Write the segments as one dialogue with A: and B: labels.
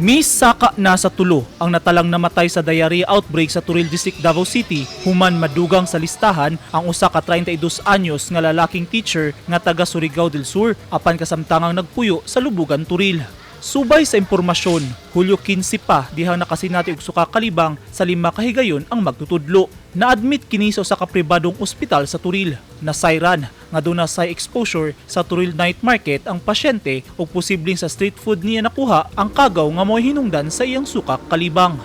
A: Misaka na sa 3 ang natalang namatay sa diarrhea outbreak sa Toril District, Davao City, human madugang sa listahan ang usa ka 32 anyos nga lalaking teacher nga taga Surigao del Sur apan kasamtangang nagpuyo sa Lubugan, Toril. Subay sa impormasyon, Hulyo 15 pa dihang nakasinati og suka kalibang sa 5 ka higayon ang magtutudlo. Na-admit kini sa usa ka pribadong ospital sa Toril. Nasayran nga duna say exposure sa Toril Night Market ang pasyente ug posibleng sa street food niya nakuha ang kagaw nga mo'y hinungdan sa iyang suka kalibang.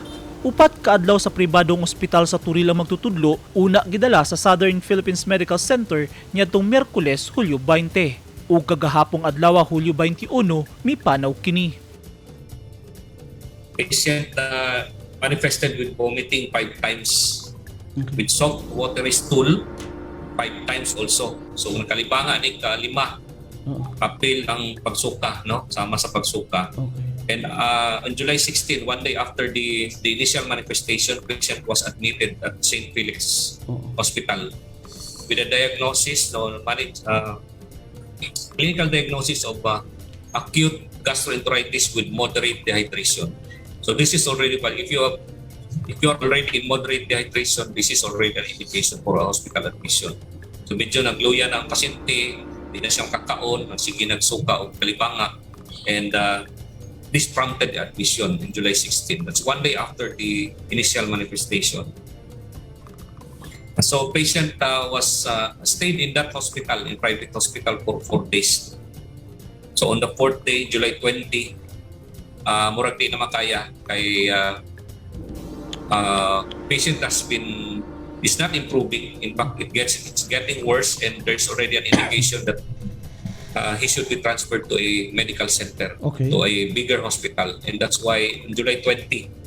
A: 4 ka adlaw sa pribadong ospital sa Toril ang magtutudlo, una gidala sa Southern Philippines Medical Center niadtong Miyerkules, Hulyo 20. Ug kagahapong adlaw, Hulyo 21, mipanaw kini.
B: Patient manifested with vomiting five times, with soft watery stool five times also. So nakalibanga ni kalima kapil ang pagsuka, no, sama sa pagsuka. And on July 16, one day after the initial manifestation, patient was admitted at St. Felix Hospital with a diagnosis, no, manage clinical diagnosis of acute gastroenteritis with moderate dehydration. So this is already, if you are already in moderate dehydration, this is already an indication for a hospital admission. So medyo nagluya na ang pasyente, di na siyang kakaon, sige nagsuka o kalibanga, and this prompted the admission in July 16. That's one day after the initial manifestation. So patient was stayed in that hospital, in private hospital, for 4 days. So on the fourth day, July 20, murag di na makaya kay patient has been is not improving. In fact, it's getting worse and there's already an indication that he should be transferred to a medical center, to a bigger hospital. And that's why on July 20,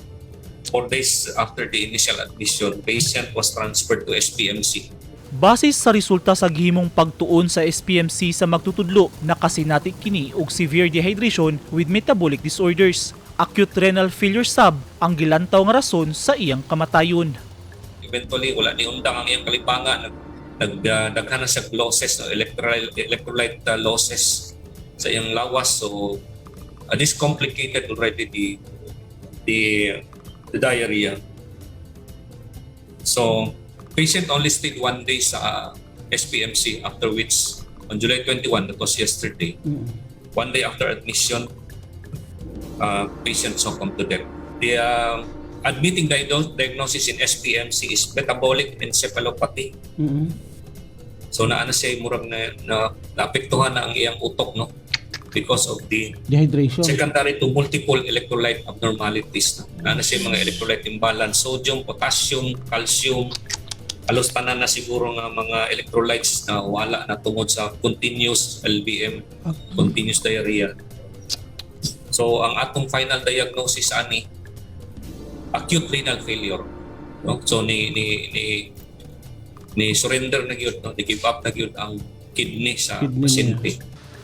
B: 4 days after the initial admission, patient was transferred to SPMC.
A: Base sa resulta sa gihimong pagtuon sa SPMC sa magtutudlo, nakasinati kini og severe dehydration with metabolic disorders. Acute renal failure sab ang gilantaw nga rason sa iyang kamatayon.
B: Eventually, wala ni undang ang iyang kalibanga. Nag daghan na siya losses, no, electrolyte losses sa iyang lawas. So, this complicated already the diarrhea. So, patient only stayed one day sa SPMC, after which on July 21, that was yesterday, one day after admission, patient succumbed to death. The admitting diagnosis in SPMC is metabolic encephalopathy. So naa na siya murag na naapektuhan na ang iyang utok, no, because of the
C: Dehydration.
B: Secondary to multiple electrolyte abnormalities. No? Naa na siya mga electrolyte imbalance, sodium, potassium, calcium, halos tanan na siguro nga mga electrolytes na wala na tungod sa continuous LBM, continuous diarrhea. So ang atong final diagnosis ani, acute renal failure. No? So ni surrender na gyud, no? Ni give up na gyud ang kidney sa
C: Kidney niya.
B: Pasyente.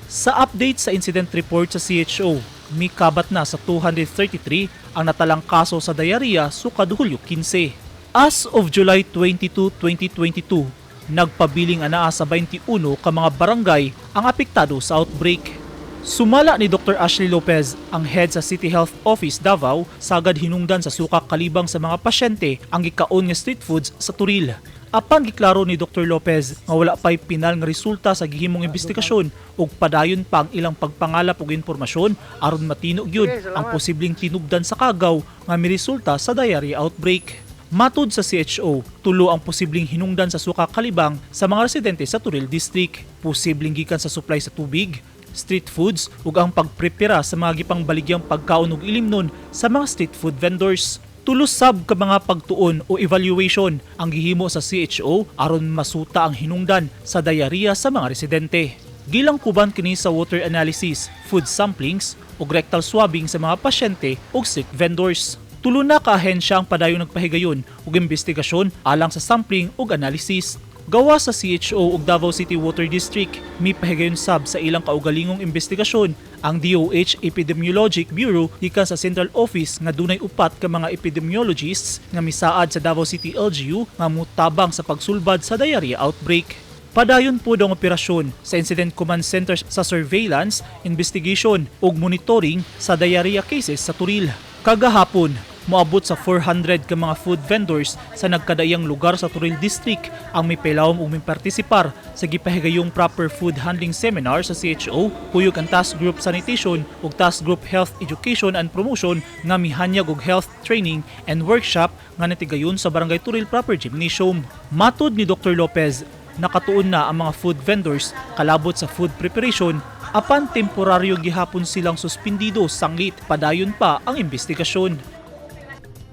A: Sa update sa incident report sa CHO, mikabat na sa 233 ang natalang kaso sa diarrhea sukad Hulyo 15. As of July 22, 2022, nagpabiling anaa sa 21 ka mga barangay ang apektado sa outbreak. Sumala ni Dr. Ashley Lopez, ang head sa City Health Office Davao, sagad hinungdan sa suka kalibang sa mga pasyente ang gikaon nga street foods sa Toril. Apan giklaro ni Dr. Lopez nga wala pa'y pinal nga resulta sa gihimong investigasyon ug padayon pa ang ilang pagpangalap og impormasyon aron matino gyud ang posibleng tinubdan sa kagaw nga miresulta sa diarrhea outbreak. Matud sa CHO, 3 ang posibleng hinungdan sa suka kalibang sa mga residente sa Toril District. Posibleng gikan sa supply sa tubig, street foods ug ang pagprepara sa mga gipangbaligyang pagkaon ug ilimnon sa mga street food vendors. 3 sab ka mga pagtuon o evaluation ang gihimo sa CHO aron masuta ang hinungdan sa diarrhea sa mga residente. Gilangkuban kini sa water analysis, food samplings ug rectal swabbing sa mga pasyente ug street vendors. 3 na ka ahensya ang padayon nagpahigayon ug investigasyon alang sa sampling ug analysis. Gawa sa CHO ug Davao City Water District, mipahigayon sab sa ilang kaugalingong investigasyon ang DOH Epidemiologic Bureau gikan sa Central Office nga dunay 4 ka mga epidemiologists nga misaad sa Davao City LGU nga mutabang sa pagsulbad sa diarrhea outbreak. Padayon po ang operasyon sa Incident Command Center sa surveillance, investigation ug monitoring sa diarrhea cases sa Toril. Kagahapon, moabot sa 400 ka mga food vendors sa nagkadaiyang lugar sa Toril District ang mipelawom ug mipartisipar sa gipahigayong proper food handling seminar sa CHO kuyog ang Task Group Sanitation ug Task Group Health Education and Promotion nga mihanyag og health training and workshop nga natigayon sa Barangay Toril Proper Gymnasium. Matod ni Dr. Lopez, nakatuon na ang mga food vendors kalabot sa food preparation apan temporaryo gihapon silang suspindido sanglit padayon pa ang investigasyon.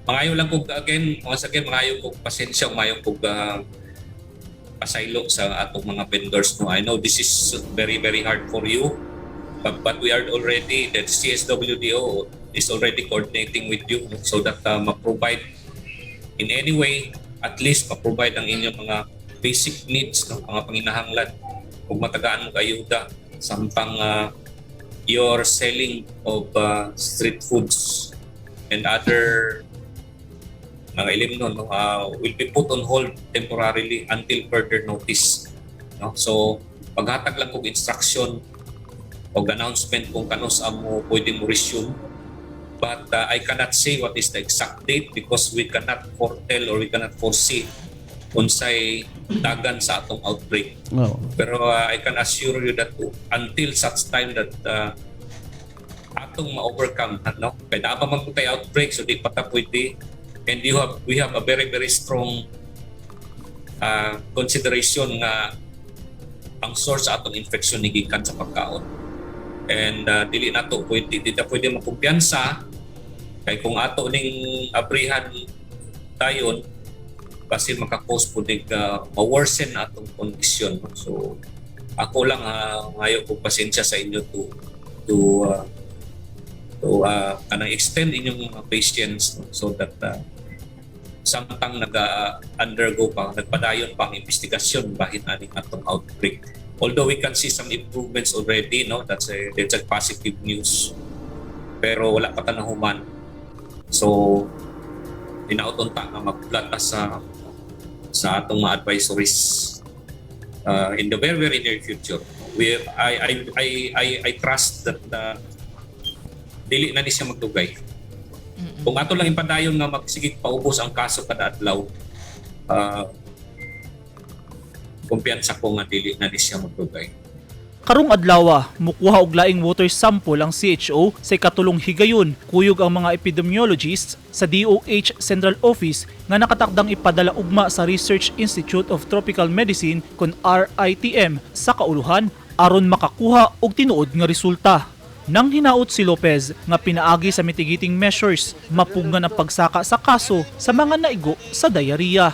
B: Mangayo lang kog again, once again, mangayo kog pasensya, mangayo kog pasaylo sa atong mga vendors, no. I know this is very, very hard for you, but we are already, the CSWDO is already coordinating with you, no, so that ma-provide in any way, at least ma-provide ang inyong mga basic needs, no, mga panginahanglan ug matagaan mo ayuda samtang your selling of street foods and other mga ilimnon, no, will be put on hold temporarily until further notice, no? So paghatag lang kog instruction o announcement kung kanus-a mo pwede mo resume, but I cannot say what is the exact date because we cannot foretell or we cannot foresee unsay dagan sa atong outbreak. Pero I can assure you that until such time that atong ma-overcome, no, kay naa pa man kay outbreak, so di pa ta pwede, and you have we have a very, very strong consideration nga ang source sa atong infection ni gikan sa pagkaon and dili nato pwede, di ta pwede makumpiyansa kay kung ato ning abrihan dayon kasi maka-cause po dig ma-worsen atong kondisyon, no? So ako lang, ngayo ko pasensya sa inyo to kanang extend inyong mga patience, no? So that samtang naga-undergo pa, nagpadayon pa ang investigasyon bahin aning atong outbreak. Although we can see some improvements already, no? That's a positive news. Pero wala pa ta nahuman. So hinaot unta nga magplata sa atong mga advisories in the very, very near future. We I trust that dili na ni siya magdugay. Kung ato lang ipadayon nga magsigig paubos ang kaso kada adlaw, kumpiyansa ko nga dili na ni siya magdugay.
A: Karong adlaw, mukuha og laing water sample ang CHO sa ikatulong higayon kuyog ang mga epidemiologists sa DOH Central Office nga nakatakdang ipadala ugma sa Research Institute of Tropical Medicine kon RITM sa kauluhan aron makakuha og tinuod nga resulta. Nang hinaot si Lopez nga pinaagi sa mitigating measures, mapugngan ang pagsaka sa kaso sa mga naigo sa diarrhea.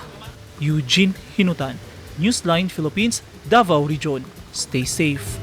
A: Eugene Hinutan, Newsline Philippines, Davao Region. Stay safe.